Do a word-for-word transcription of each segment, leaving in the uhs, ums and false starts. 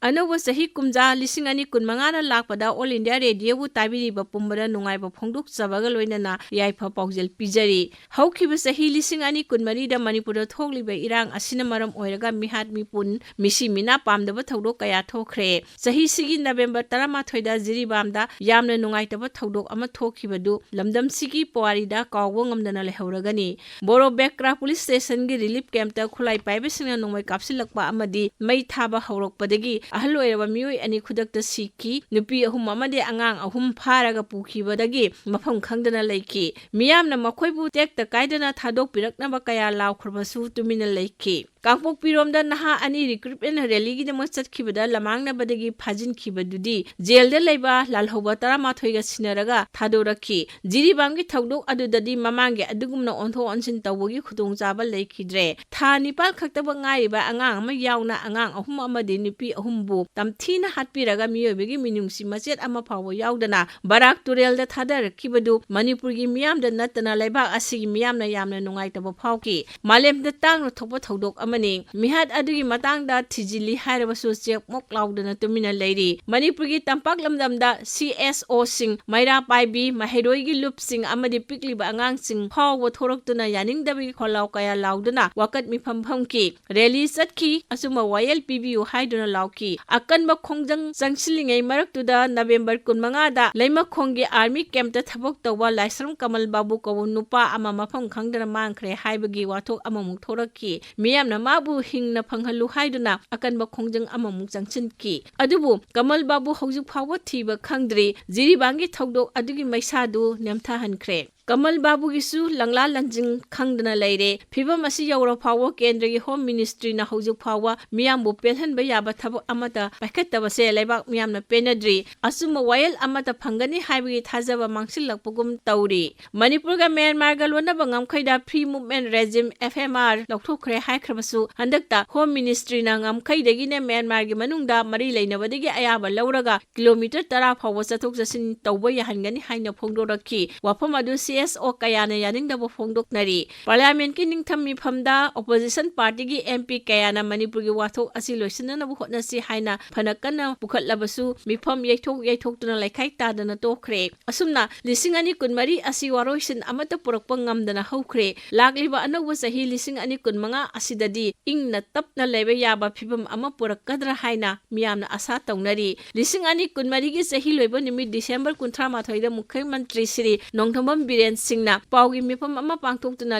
ꯑꯅꯧꯕ ꯆꯍꯤ ꯀꯨꯝꯖꯥ ꯂꯤꯁꯤꯡ ꯑꯅꯤ ꯀꯨꯟꯃꯉꯥꯅ ꯂꯥꯛꯄꯗ All India Radioꯕꯨ ꯇꯥꯕꯤꯔꯤꯕ ꯄꯨꯝꯕꯗ ꯅꯨꯡꯉꯥꯏꯕ ꯐꯣꯡꯗꯣꯛꯆꯕꯒ ꯂꯣꯏꯅꯅ ꯌꯥꯏꯐ ꯄꯥꯎꯖꯦꯜ ꯄꯤꯖꯔꯤ꯫ ꯍꯧꯈꯤꯕ ꯆꯍꯤ ꯂꯤꯁꯤꯡ ꯑꯅꯤ ꯀꯨꯟꯃꯔꯤꯗ ꯃꯅꯤꯄꯨꯔꯗ ꯊꯣꯛꯂꯤꯕ ꯏꯔꯥꯡ ꯑꯁꯤꯅ ꯃꯔꯝ ꯑꯣꯏꯔꯒ ꯃꯤꯍꯥꯠ ꯃꯤꯄꯨꯟ, ꯃꯤꯁꯤ ꯃꯤꯅꯥ ꯄꯥꯝꯗꯕ ꯊꯧꯗꯣꯛ ꯀꯌꯥ ꯊꯣꯛꯈ꯭ꯔꯦ꯫ ꯆꯍꯤꯁꯤꯒꯤ ꯅꯕꯦꯝꯕꯔ ꯇꯔꯥꯃꯥꯊꯣꯏꯗ ꯖꯤꯔꯤꯕꯥꯝꯗ ꯌꯥꯝꯅ ꯅꯨꯡꯉꯥꯏꯇꯕ ꯊꯧꯗꯣꯛ ꯑꯃ ꯊꯣꯛꯈꯤꯕꯗꯨ ꯂꯝꯗꯝꯁꯤꯒꯤ ꯄꯨꯋꯥꯔꯤꯗ ꯀꯥꯎꯕ ꯉꯝꯗꯅ ꯂꯩꯍꯧꯔꯒꯅꯤ꯫ ꯕꯣꯔꯣ ꯕꯦꯀ꯭ꯔꯥ ꯄꯨꯂꯤꯁ ꯁ꯭ꯇꯦꯁꯟꯒꯤ ꯔꯤꯂꯤꯐ ꯀꯦꯝꯞꯇ ꯈꯨꯠꯂꯥꯏ ꯄꯥꯏꯕꯁꯤꯡꯅ ꯅꯣꯡꯃꯩ ꯀꯥꯞꯁꯤꯜꯂꯛꯄ ꯑꯃꯗꯤ ꯃꯩ ꯊꯥꯕ ꯍꯧꯔꯛꯄꯗꯒꯤ ꯑꯍꯜ ꯑꯣꯏꯔꯕ ꯃꯤꯑꯣꯏ ꯑꯅꯤ ꯈꯨꯗꯛꯇ ꯁꯤꯈꯤ꯫ ꯅꯨꯄꯤ ꯑꯍꯨꯝ ꯑꯃꯗꯤ ꯑꯉꯥꯡ ꯑꯍꯨꯝ ꯐꯥꯔꯒ ꯄꯨꯈꯤꯕꯗꯒꯤ ꯃꯐꯝ ꯈꯪꯗꯅ ꯂꯩꯈꯤ꯫ ꯃꯤꯌꯥꯝꯅ ꯃꯈꯣꯏꯕꯨ ꯇꯦꯛꯇ ꯀꯥꯏꯗꯅ ꯊꯥꯗꯣꯛꯄꯤꯔꯛꯅꯕ ꯀꯌꯥ ꯂꯥꯎꯈ꯭ꯔꯕꯁꯨ ꯇꯨꯃꯤꯟꯅ ꯂꯩꯈꯤ꯫ ꯀꯥꯡꯄꯣꯛꯄꯤꯔꯣꯝꯗ ꯅꯍꯥ ꯑꯅꯤ ꯔꯤꯀ꯭ꯔꯨꯠꯃꯦꯟ ꯔꯦꯂꯤꯒꯤꯗꯃꯛ ꯆꯠꯈꯤꯕꯗ ꯂꯃꯥꯡꯅꯕꯗꯒꯤ ꯐꯥꯖꯤꯟꯈꯤꯕꯗꯨꯗꯤ ꯖꯦꯜꯗ ꯂꯩꯕ ꯂꯥꯜꯍꯧꯕ ꯇꯔꯥꯃꯥꯊꯣꯏꯒ ꯁꯤꯟꯅꯔꯒ ꯊꯥꯗꯣꯔꯛꯈꯤ꯫ ꯖꯤꯔꯤꯕꯥꯝꯒꯤ ꯊꯧꯗꯣꯛ ꯑꯗꯨꯗꯗꯤ ꯃꯃꯥꯡꯒꯤ ꯑꯗꯨꯒꯨꯝꯅ ꯑꯣꯟꯊꯣꯛ ꯑꯣꯟꯁꯤꯟ ꯇꯧꯕꯒꯤ ꯈꯨꯗꯣꯡꯆꯥꯕ ꯂꯩꯈꯤꯗ꯭ꯔꯦ꯫ ꯊꯥ ꯅꯤꯄꯥꯜ ꯈꯛꯇꯃꯛ ꯉꯥꯏꯔꯤꯕ ꯑꯉꯥꯡ ꯑꯃ ꯌꯥꯎꯅ ꯑꯉꯥꯡ ꯑꯍꯨꯝ ꯑꯃꯗꯤ ꯅꯨꯄꯤ ꯑꯍꯨꯝꯕꯨ ꯇꯝꯊꯤꯅ ꯍꯥꯠꯄꯤꯔꯒ ꯃꯤꯑꯣꯏꯕꯒꯤ ꯃꯤꯅꯨꯡꯁꯤ ꯃꯆꯦꯠ ꯑꯃ ꯐꯥꯎꯕ ꯌꯥꯎꯗꯅ ꯕꯔꯥꯛ ꯇꯨꯔꯦꯜꯗ ꯊꯥꯗꯔꯛꯈꯤꯕꯗꯨ ꯃꯅꯤꯄꯨꯔꯒꯤ ꯃꯤꯌꯥꯝꯗ ꯅꯠꯇꯅ ꯂꯩꯕꯥꯛ ꯑꯁꯤꯒꯤ ꯃꯤꯌꯥꯝꯅ ꯌꯥꯝꯅ ꯅꯨꯡꯉꯥꯏꯇꯕ ꯐꯥꯎꯈꯤ꯫ ꯃꯥꯂꯦꯝꯗ ꯇꯥꯡꯅ ꯊꯣꯛꯄ ꯊꯧꯗꯣꯛ ꯑꯃꯅꯤ꯫ ꯃꯤꯍꯥꯠ ꯑꯗꯨꯒꯤ ꯃꯇꯥꯡꯗ ꯊꯤꯖꯤꯜꯂꯤ ꯍꯥꯏꯔꯕꯁꯨ ꯆꯦꯛꯃꯣꯛ ꯂꯥꯎꯗꯅ ꯇꯨꯃꯤꯟꯅ ꯂꯩꯔꯤ꯫ ꯃꯅꯤꯄꯨꯔꯒꯤ ꯇꯝꯄꯥꯛ ꯂꯝꯗꯝꯗ ꯁꯤ ꯑꯦꯁ ꯑꯣꯁꯤꯡ, ꯃꯩꯔꯥ ꯄꯥꯏꯕꯤ, ꯃꯍꯩꯔꯣꯏꯒꯤ ꯂꯨꯞꯁꯤꯡ ꯑꯃꯗꯤ ꯄꯤꯛꯂꯤꯕ ꯑꯉꯥꯡꯁꯤꯡ ꯐꯥꯎꯕ ꯊꯣꯔꯛꯇꯨꯅ ꯌꯥꯅꯤꯡꯗꯕꯒꯤ ꯈꯣꯜꯂꯥꯎ ꯀꯌꯥ ꯂꯥꯎꯗꯨꯅ ꯋꯥꯀꯠ ꯃꯤꯐꯝ ꯐꯝꯈꯤ꯫ ꯔꯦꯂꯤ ꯆꯠꯈꯤ, ꯑꯆꯨꯝꯕ ꯋꯥꯌꯦꯜ ꯄꯤꯕꯤꯌꯨ ꯍꯥꯏꯗꯨꯅ ꯂꯥꯎꯈꯤ꯫ ꯑꯀꯟꯕ ꯈꯣꯡꯖꯪ ꯆꯪꯁꯤꯜꯂꯤꯉꯩ ꯃꯔꯛꯇꯨꯗ ꯅꯕꯦꯝꯕꯔ ꯀꯨꯟꯃꯉꯥꯗ ꯂꯩꯃꯈꯣꯡꯒꯤ ꯑꯥꯔꯃꯤ ꯀꯦꯝꯞꯇ ꯊꯕꯛ ꯇꯧꯕ ꯂꯥꯏꯁ꯭ꯔꯝ ꯀꯃꯜ ꯕꯥꯕꯨ ꯀꯧꯕ ꯅꯨꯄꯥ ꯑꯃ ꯃꯐꯝ ꯈꯪꯗꯅ ꯃꯥꯡꯈ꯭ꯔꯦ ꯍꯥꯏꯕꯒꯤ ꯋꯥꯊꯣꯛ ꯑꯃꯃꯨꯛ ꯊꯣꯔꯛꯈꯤ꯫ ꯃꯤꯌꯥꯝꯅ ꯃꯥꯕꯨ ꯍꯤꯡꯅ ꯐꯪꯍꯜꯂꯨ ꯍꯥꯏꯗꯨꯅ ꯑꯀꯟꯕ ꯈꯣꯡꯖꯪ ꯑꯃꯃꯨꯛ ꯆꯪꯁꯤꯟꯈꯤ꯫ ꯑꯗꯨꯕꯨ ꯀꯃꯜ ꯕꯥꯕꯨ ꯍꯧꯖꯤꯛ ꯐꯥꯎꯕ ꯊꯤꯕ ꯈꯪꯗ꯭ꯔꯤ꯫ ꯖꯤꯔꯤꯕꯥꯝꯒꯤ ꯊꯧꯗꯣꯛ ꯑꯗꯨꯒꯤ ꯃꯩꯁꯥꯗꯨ ꯅꯦꯝꯊꯍꯟꯈ꯭ꯔꯦ꯫ ꯀꯃꯜ ꯕꯥꯕꯨꯒꯤꯁꯨ ꯂꯪꯂꯥ ꯂꯪꯖꯤꯡ ꯈꯪꯗꯅ ꯂꯩꯔꯦ꯫ ꯐꯤꯕꯝ ꯑꯁꯤ ꯌꯧꯔ ꯐꯥꯎꯕ ꯀꯦꯟꯗ꯭ꯔꯒꯤ ꯍꯣꯝ ꯃꯤꯅꯤꯁꯇ꯭ꯔꯤꯅ ꯍꯧꯖꯤꯛ ꯐꯥꯎꯕ ꯃꯤꯌꯥꯝꯕꯨ ꯄꯦꯜꯍꯟꯕ ꯌꯥꯕ ꯊꯕꯛ ꯑꯃꯠꯇ ꯄꯥꯏꯈꯠꯇꯕꯁꯦ ꯂꯩꯕꯥꯛ ꯃꯤꯌꯥꯝꯅ ꯄꯦꯟꯅꯗ꯭ꯔꯤ꯫ ꯑꯆꯨꯝꯕ ꯋꯥꯌꯦꯜ ꯑꯃꯠꯇ ꯐꯪꯒꯅꯤ ꯍꯥꯏꯕꯒꯤ ꯊꯥꯖꯕ ꯃꯥꯡꯁꯤꯜꯂꯛꯄꯒꯨꯝ ꯇꯧꯔꯤ꯫ ꯃꯅꯤꯄꯨꯔꯒ ꯃ꯭ꯌꯥꯟꯃꯥꯔꯒ ꯂꯣꯟꯅꯕ ꯉꯝꯈꯩꯗ Free Movement Regime, F M R, ꯂꯧꯊꯣꯛꯈ꯭ꯔꯦ ꯍꯥꯏꯈ꯭ꯔꯕꯁꯨ, ꯍꯟꯗꯛꯇ ꯍꯣꯝ ꯃꯤꯅꯤꯁꯇ꯭ꯔꯤꯅ ꯉꯝꯈꯩꯗꯒꯤꯅꯦ ꯃ꯭ꯌꯥꯟꯃꯥꯔꯒꯤ ꯃꯅꯨꯡꯗ ꯃꯔꯤ ꯂꯩꯅꯕꯗꯒꯤ ꯑꯌꯥꯕ ꯂꯧꯔꯒ ꯀꯤꯂꯣꯃꯤꯇꯔ ꯇꯔꯥ ꯐꯥꯎꯕ ꯆꯠꯊꯣꯛ ꯆꯠꯁꯤꯟ ꯇꯧꯕ ꯌꯥꯍꯟꯒꯅꯤ ꯍꯥꯏꯅ ꯐꯣꯡꯗꯣꯔꯛꯈꯤ꯫ ꯋꯥꯐꯝ ꯑꯗꯨ ꯑꯦꯁ ꯑꯣ ꯀꯌꯥꯅ ꯌꯥꯅꯤꯡꯗꯕ ꯐꯣꯡꯗꯣꯛꯅꯔꯤ꯫ ꯄꯥꯔꯂꯤꯌꯥꯃꯦꯟꯠꯀꯤ ꯅꯤꯡꯊꯝ ꯃꯤꯐꯝꯗ ꯑꯣꯄꯣꯖꯤꯁꯟ ꯄꯥꯔꯇꯤꯒꯤ ꯑꯦꯝ ꯄꯤ ꯀꯌꯥꯅ ꯃꯅꯤꯄꯨꯔꯒꯤ ꯋꯥꯊꯣꯛ ꯑꯁꯤ ꯂꯣꯏꯁꯤꯟꯅꯅꯕ ꯍꯣꯠꯅꯁꯤ ꯍꯥꯏꯅ ꯐꯅ ꯀꯟꯅ ꯄꯨꯈꯠꯂꯕꯁꯨ ꯃꯤꯐꯝ ꯌꯩꯊꯣꯛ ꯌꯩꯊꯣꯛꯇꯨꯅ ꯂꯩꯈꯥꯏ ꯇꯥꯗꯅ ꯇꯣꯛꯈ꯭ꯔꯦ꯫ ꯑꯁꯨꯝꯅ ꯂꯤꯁꯤꯡ ꯑꯅꯤ ꯀꯨꯟꯃꯔꯤ ꯑꯁꯤ ꯋꯥꯔꯣꯏꯁꯤꯟ ꯑꯃꯠꯇ ꯄꯨꯔꯛꯄ ꯉꯝꯗꯅ ꯍꯧꯈ꯭ꯔꯦ꯫ ꯂꯥꯛꯂꯤꯕ ꯑꯅꯧꯕ ꯆꯍꯤ ꯂꯤꯁꯤꯡ ꯑꯅꯤ ꯀꯨꯟꯃꯉꯥ ꯑꯁꯤꯗꯗꯤ ꯏꯪꯅ ꯇꯞꯅ ꯂꯩꯕ ꯌꯥꯕ ꯐꯤꯕꯝ ꯑꯃ ꯄꯨꯔꯛꯀꯗ꯭ꯔꯥ ꯍꯥꯏꯅ ꯃꯤꯌꯥꯝꯅ ꯑꯁꯥ ꯇꯧꯅꯔꯤ꯫ ꯂꯤꯁꯤꯡ ꯑꯅꯤ ꯀꯨꯟꯃꯔꯤꯒꯤ ꯆꯍꯤ ꯂꯣꯏꯕ ꯅꯨꯃꯤꯠ ꯗꯤꯁꯦꯝꯕꯔ ꯀꯨꯟꯊ꯭ꯔꯥ ꯃꯥꯊꯣꯏꯗ ꯃꯨꯈ꯭ꯌ ꯃꯟꯇ꯭ꯔꯤ ꯁ꯭ꯔꯤ ꯅꯣꯡꯊꯣꯝꯕꯝ ꯕꯤꯔꯦꯟ ꯁꯤꯡꯅ ꯄꯥꯎꯒꯤ ꯃꯤꯐꯝ ꯑꯃ ꯄꯥꯡꯊꯣꯛꯇꯨꯅ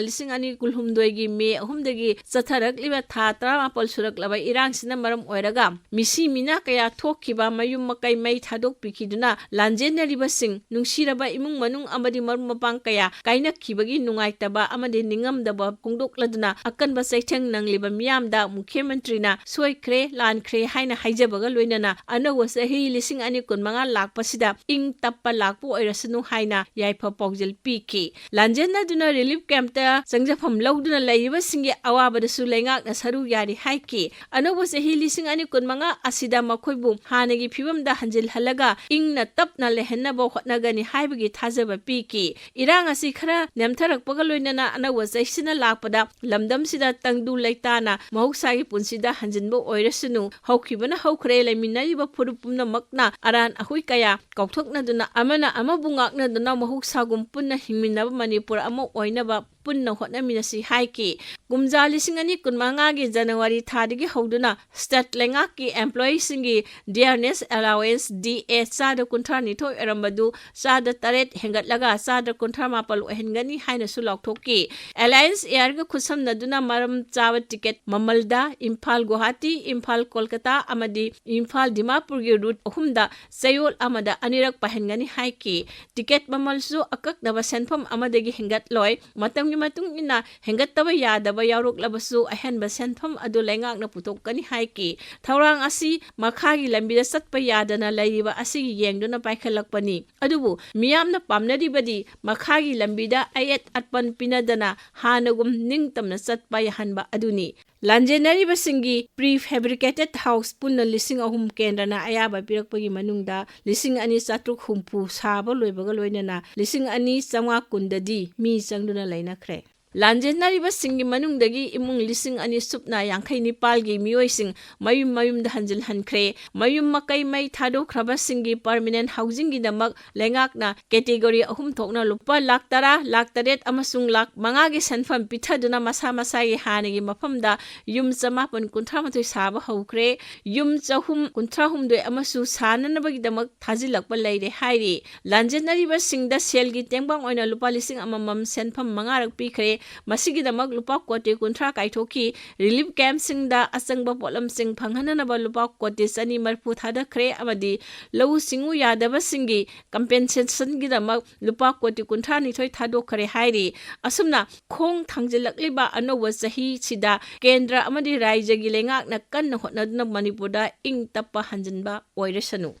ꯂꯤꯁꯤꯡ ꯑꯅꯤ ꯀꯨꯟꯍꯨꯝꯗꯣꯏꯒꯤ ꯃꯦ ꯑꯍꯨꯝꯗꯒꯤ ꯆꯠꯊꯔꯛꯂꯤꯕ ꯊꯥ ꯇꯔꯥꯃꯥꯄꯜ ꯁꯨꯔꯛꯂꯕ ꯏꯔꯥꯡꯁꯤꯅ ꯃꯔꯝ ꯑꯣꯏꯔꯒ ꯃꯤꯁꯤ ꯃꯤꯅꯥ ꯀꯌꯥ ꯊꯣꯛꯈꯤꯕ, ꯃꯌꯨꯝ ꯃꯀꯩ ꯃꯩ ꯊꯥꯗꯣꯛꯄꯤꯈꯤꯗꯨꯅ ꯂꯥꯟꯖꯦꯟꯅꯔꯤꯕꯁꯤꯡ, ꯅꯨꯡꯁꯤꯔꯕ ꯏꯃꯨꯡ ꯃꯅꯨꯡ ꯑꯃꯗꯤ ꯃꯔꯨꯞ ꯃꯄꯥꯡ ꯀꯌꯥ ꯀꯥꯏꯅꯈꯤꯕꯒꯤ ꯅꯨꯡꯉꯥꯏꯇꯕ ꯑꯃꯗꯤ ꯅꯤꯡꯉꯝꯗꯕ ꯐꯣꯡꯗꯣꯛꯂꯗꯨꯅ ꯑꯀꯟꯕ ꯆꯩꯊꯦꯡ ꯅꯪꯂꯤꯕ ꯃꯤꯌꯥꯝꯗ ꯃꯨꯈ꯭ꯌ ꯃꯟꯇ꯭ꯔꯤꯅ ꯁꯣꯏꯈ꯭ꯔꯦ, ꯂꯥꯟꯈ꯭ꯔꯦ ꯍꯥꯏꯅ ꯍꯥꯏꯖꯕꯒ ꯂꯣꯏꯅꯅ ꯑꯅꯧꯕ ꯆꯍꯤ ꯂꯤꯁꯤꯡ ꯑꯅꯤ ꯀꯨꯟꯃꯉꯥ ꯂꯥꯛꯄꯁꯤꯗ ꯏꯪ ꯇꯞꯄ ꯂꯥꯛꯄ ꯑꯣꯏꯔꯁꯅꯨ ꯍꯥꯏꯅ ꯌꯥꯏꯐ ꯄꯥꯎꯖꯦꯜ ꯄꯤꯈꯤ꯫ ꯂꯥꯟꯖꯦꯟꯅꯗꯨꯅ ꯔꯤꯂꯤꯐ ꯀꯦꯝꯞꯇ ꯆꯪꯖꯐꯝ ꯂꯧꯗꯨꯅ ꯂꯩꯔꯤꯕꯁꯤꯡꯒꯤ ꯑꯋꯥꯕꯗꯁꯨ ꯂꯩꯉꯥꯛꯅ ꯁꯔꯨ ꯌꯥꯔꯤ ꯍꯥꯏꯈꯤ꯫ ꯑꯅꯧꯕ ꯆꯍꯤ ꯂꯤꯁꯤꯡ ꯑꯅꯤ ꯀꯨꯟꯃꯉꯥ ꯑꯁꯤꯗ ꯃꯈꯣꯏꯕꯨ ꯍꯥꯟꯅꯒꯤ ꯐꯤꯕꯝꯗ ꯍꯟꯖꯤꯜꯍꯜꯂꯒ ꯏꯪꯅ ꯇꯞꯅ ꯂꯩꯍꯟꯅꯕ ꯍꯣꯠꯅꯒꯅꯤ ꯍꯥꯏꯕꯒꯤ ꯊꯥꯖꯕ ꯄꯤꯈꯤ꯫ ꯏꯔꯥꯡ ꯑꯁꯤ ꯈꯔ ꯅꯦꯝꯊꯔꯛꯄꯒ ꯂꯣꯏꯅꯅ ꯑꯅꯧꯕ ꯆꯍꯤꯁꯤꯅ ꯂꯥꯛꯄꯗ ꯂꯝꯗꯝꯁꯤꯗ ꯇꯪꯗꯨ ꯂꯩꯇꯥꯅ ꯃꯍꯧꯁꯥꯒꯤ ꯄꯨꯟꯁꯤꯗ ꯍꯟꯖꯤꯟꯕ ꯑꯣꯏꯔꯁꯅꯨ꯫ ꯍꯧꯈꯤꯕꯅ ꯍꯧꯈ꯭ꯔꯦ, ꯂꯩꯃꯤꯟꯅꯔꯤꯕ ꯐꯨꯔꯨꯞ ꯄꯨꯝꯅꯃꯛꯅ ꯑꯔꯥꯟ ꯑꯍꯣꯏ ꯀꯌꯥ ꯀꯥꯎꯊꯣꯛꯅꯗꯨꯅ ꯑꯃꯅ ꯑꯃꯕꯨ ꯉꯥꯛꯅꯗꯨꯅ ꯃꯍꯧꯁꯥꯒꯨꯝ ꯄꯨꯟꯅ ꯍꯤꯡꯃꯤꯟꯅꯕ ꯃꯅꯤꯄꯨꯔ ꯑꯃ ꯑꯣꯏꯅꯕ ꯄꯨꯟꯅ ꯍꯣꯠꯅꯃꯤꯟꯅꯁꯤ ꯍꯥꯏꯈꯤ꯫ ꯀꯨꯝꯖꯥ ꯂꯤꯁꯤꯡ ꯑꯅꯤ ꯀꯨꯟꯃꯉꯥꯒꯤ ꯖꯅꯋꯥꯔꯤ ꯊꯥꯗꯒꯤ ꯍꯧꯗꯨꯅ ꯁ꯭ꯇꯦꯠ ꯂꯩꯉꯥꯛꯀꯤ ꯑꯦꯝꯄ꯭ꯂꯣꯌꯤꯁꯤꯡꯒꯤ ꯗꯤꯌꯔꯅꯦꯁ ꯑꯦꯂꯥꯋꯦꯟꯁ, ꯗꯤ ꯑꯦ, ꯆꯥꯗ ꯀꯨꯟꯊ꯭ꯔꯥ ꯅꯤꯊꯣꯏ ꯑꯣꯏꯔꯝꯕꯗꯨ ꯆꯥꯗ ꯇꯔꯦꯠ ꯍꯦꯟꯒꯠꯂꯒ ꯆꯥꯗ ꯀꯨꯟꯊ꯭ꯥ ꯃꯥꯄꯜ ꯑꯣꯏꯍꯟꯒꯅꯤ ꯍꯥꯏꯅꯁꯨ ꯂꯥꯎꯊꯣꯛꯈꯤ꯫ ꯑꯦꯂꯥꯌꯟꯁ ꯑꯦꯌꯔꯒ ꯈꯨꯠꯁꯝꯅꯗꯨꯅ ꯃꯔꯝ ꯆꯥꯕ ꯇꯤꯀꯦꯠ ꯃꯃꯜꯗ ꯏꯝꯐꯥꯜ ꯒꯨꯋꯥꯍꯥꯇꯤ, ꯏꯝꯐꯥꯜ ꯀꯣꯜꯀꯇꯥ ꯑꯃꯗꯤ ꯏꯝꯐꯥꯜ ꯗꯤꯃꯥꯄꯨꯔꯒꯤ ꯔꯨꯠ ꯑꯍꯨꯝꯗ ꯆꯌꯣꯜ ꯑꯃꯗ ꯑꯅꯤꯔꯛ ꯄꯥꯏꯍꯟꯒꯅꯤ ꯍꯥꯏꯈꯤ꯫ ꯇꯤꯀꯦꯠ ꯃꯃꯜꯁꯨ ꯑꯀꯛꯅꯕ ꯁꯦꯟꯐꯝ ꯑꯃꯗꯒꯤ ꯍꯦꯟꯒꯠꯂꯣꯏ꯫ ꯃꯇꯝꯒꯤ ꯃꯇꯨꯡ ꯏꯟꯅ ꯍꯦꯟꯒꯠꯇꯕ ꯌꯥꯗꯕ ꯌꯥꯎꯔꯛꯂꯕꯁꯨ ꯑꯍꯦꯟꯕ ꯁꯦꯟꯐꯝ ꯑꯗꯨ ꯂꯩꯉꯥꯛꯅ ꯄꯨꯊꯣꯛꯀꯅꯤ ꯍꯥꯏꯈꯤ꯫ ꯊꯧꯔꯥꯡ ꯑꯁꯤ ꯃꯈꯥꯒꯤ ꯂꯝꯕꯤꯗ ꯆꯠꯄ ꯌꯥꯗꯅ ꯂꯩꯔꯤꯕ ꯑꯁꯤꯒꯤ ꯌꯦꯡꯗꯨꯅ ꯄꯥꯏꯈꯠꯂꯛꯄꯅꯤ꯫ ꯑꯗꯨꯕꯨ ꯃꯤꯌꯥꯝꯅ ꯄꯥꯝꯅꯔꯤꯕꯗꯤ ꯃꯈꯥꯒꯤ ꯂꯝꯕꯤꯗ ꯑꯌꯦꯠ ꯑꯄꯟ ꯄꯤꯅꯗꯅ ꯍꯥꯟꯅꯒꯨꯝ ꯅꯤꯡꯇꯝꯅ ꯆꯠꯄ ꯌꯥꯍꯟꯕ ꯑꯗꯨꯅꯤ꯫ ꯂꯥꯟꯖꯦꯟꯅꯔꯤꯕꯁꯤꯡꯒꯤ pre fabricated house ꯄꯨꯟꯅ ꯂꯤꯁꯤꯡ ꯑꯍꯨꯝ ꯀꯦꯟꯗ꯭ꯔꯅ ꯑꯌꯥꯕ ꯄꯤꯔꯛꯄꯒꯤ ꯃꯅꯨꯡꯗ ꯂꯤꯁꯤꯡ ꯑꯅꯤ ꯆꯥꯇ꯭ꯔꯨꯛ ꯍꯨꯝꯐꯨ ꯁꯥꯕ ꯂꯣꯏꯕꯒ ꯂꯣꯏꯅꯅ ꯂꯤꯁꯤꯡ ꯑꯅꯤ ꯆꯥꯝꯃꯉꯥ ꯀꯨꯟꯗꯗꯤ ꯃꯤ ꯆꯪꯗꯨꯅ ꯂꯩꯅꯈ꯭ꯔꯦ꯫ ꯂꯥꯟꯖꯦꯟꯅꯔꯤꯕꯁꯤꯡꯒꯤ ꯃꯅꯨꯡꯗꯒꯤ ꯏꯃꯨꯡ ꯂꯤꯁꯤꯡ ꯑꯅꯤ ꯁꯨꯞꯅ ꯌꯥꯡꯈꯩ ꯅꯤꯄꯥꯜꯒꯤ ꯃꯤꯑꯣꯏꯁꯤꯡ ꯃꯌꯨꯝ ꯃꯌꯨꯝꯗ ꯍꯟꯖꯤꯜꯍꯟꯈ꯭ꯔꯦ꯫ ꯃꯌꯨꯝ ꯃꯀꯩ ꯃꯩ ꯊꯥꯗꯣꯛꯈ꯭ꯔꯕꯁꯤꯡꯒꯤ permanent housingꯒꯤꯗꯃꯛ ꯂꯩꯉꯥꯛꯅ category ꯑꯍꯨꯝ ꯊꯣꯛꯅ ꯂꯨꯄꯥ ꯂꯥꯈ ꯇꯔꯥ, ꯂꯥꯈ ꯇꯔꯦꯠ ꯑꯃꯁꯨꯡ ꯂꯥꯈ ꯃꯉꯥꯒꯤ ꯁꯦꯟꯐꯝ ꯄꯤꯊꯗꯨꯅ ꯃꯁꯥ ꯃꯁꯥꯒꯤ ꯍꯥꯟꯅꯒꯤ ꯃꯐꯝꯗ ꯌꯨꯝ ꯆꯃꯥꯄꯟ ꯀꯨꯟꯊ꯭ꯔꯥ ꯃꯥꯊꯣꯏ ꯁꯥꯕ ꯍꯧꯈ꯭ꯔꯦ꯫ ꯌꯨꯝ ꯆꯍꯨꯝ ꯀꯨꯟꯊ꯭ꯔꯥ ꯍꯨꯝꯗꯣꯏ ꯑꯃꯁꯨ ꯁꯥꯅꯅꯕꯒꯤꯗꯃꯛ ꯊꯥꯖꯤꯜꯂꯛꯄ ꯂꯩꯔꯦ ꯍꯥꯏꯔꯤ꯫ ꯂꯥꯟꯖꯦꯟꯅꯔꯤꯕꯁꯤꯡꯗ ꯁꯦꯜꯒꯤ ꯇꯦꯡꯕꯥꯡ ꯑꯣꯏꯅ ꯂꯨꯄꯥ ꯂꯤꯁꯤꯡ ꯑꯃꯃꯝ ꯁꯦꯟꯐꯝ ꯃꯉꯥꯔꯛ ꯄꯤꯈ꯭ꯔꯦ꯫ ꯃꯁꯤꯒꯤꯗꯃꯛ ꯂꯨꯄꯥ ꯀꯣꯇꯤ ꯀꯨꯟꯊ꯭ꯔꯥ ꯀꯥꯏꯊꯣꯛꯈꯤ꯫ Relief campꯁꯤꯡꯗ ꯑꯆꯪꯕ ꯄꯣꯠꯂꯝꯁꯤꯡ ꯐꯪꯍꯟꯅꯅꯕ ꯂꯨꯄꯥ ꯀꯣꯇꯤ ꯆꯅꯤ ꯃꯔꯤꯐꯨ ꯊꯥꯗꯈ꯭ꯔꯦ ꯑꯃꯗꯤ ꯂꯧꯎ ꯁꯤꯡꯎ ꯌꯥꯗꯕꯁꯤꯡꯒꯤ compensationꯒꯤꯗꯃꯛ ꯂꯨꯄꯥ ꯀꯣꯇꯤ ꯀꯨꯟꯊ꯭ꯔꯥ ꯅꯤꯊꯣꯏ ꯊꯥꯗꯣꯛꯈ꯭ꯔꯦ ꯍꯥꯏꯔꯤ꯫ ꯑꯁꯨꯝꯅ ꯈꯣꯡ ꯊꯥꯡꯖꯤꯜꯂꯛꯂꯤꯕ ꯑꯅꯧꯕ ꯆꯍꯤꯁꯤꯗ ꯀꯦꯟꯗ꯭ꯔ ꯑꯃꯗꯤ ꯔꯥꯏꯖ꯭ꯌꯒꯤ ꯂꯩꯉꯥꯛꯅ ꯀꯟꯅ ꯍꯣꯠꯅꯗꯨꯅ ꯃꯅꯤꯄꯨꯔꯗ ꯏꯪ ꯇꯞꯄ ꯍꯟꯖꯤꯟꯕ ꯑꯣꯏꯔꯁꯅꯨ꯫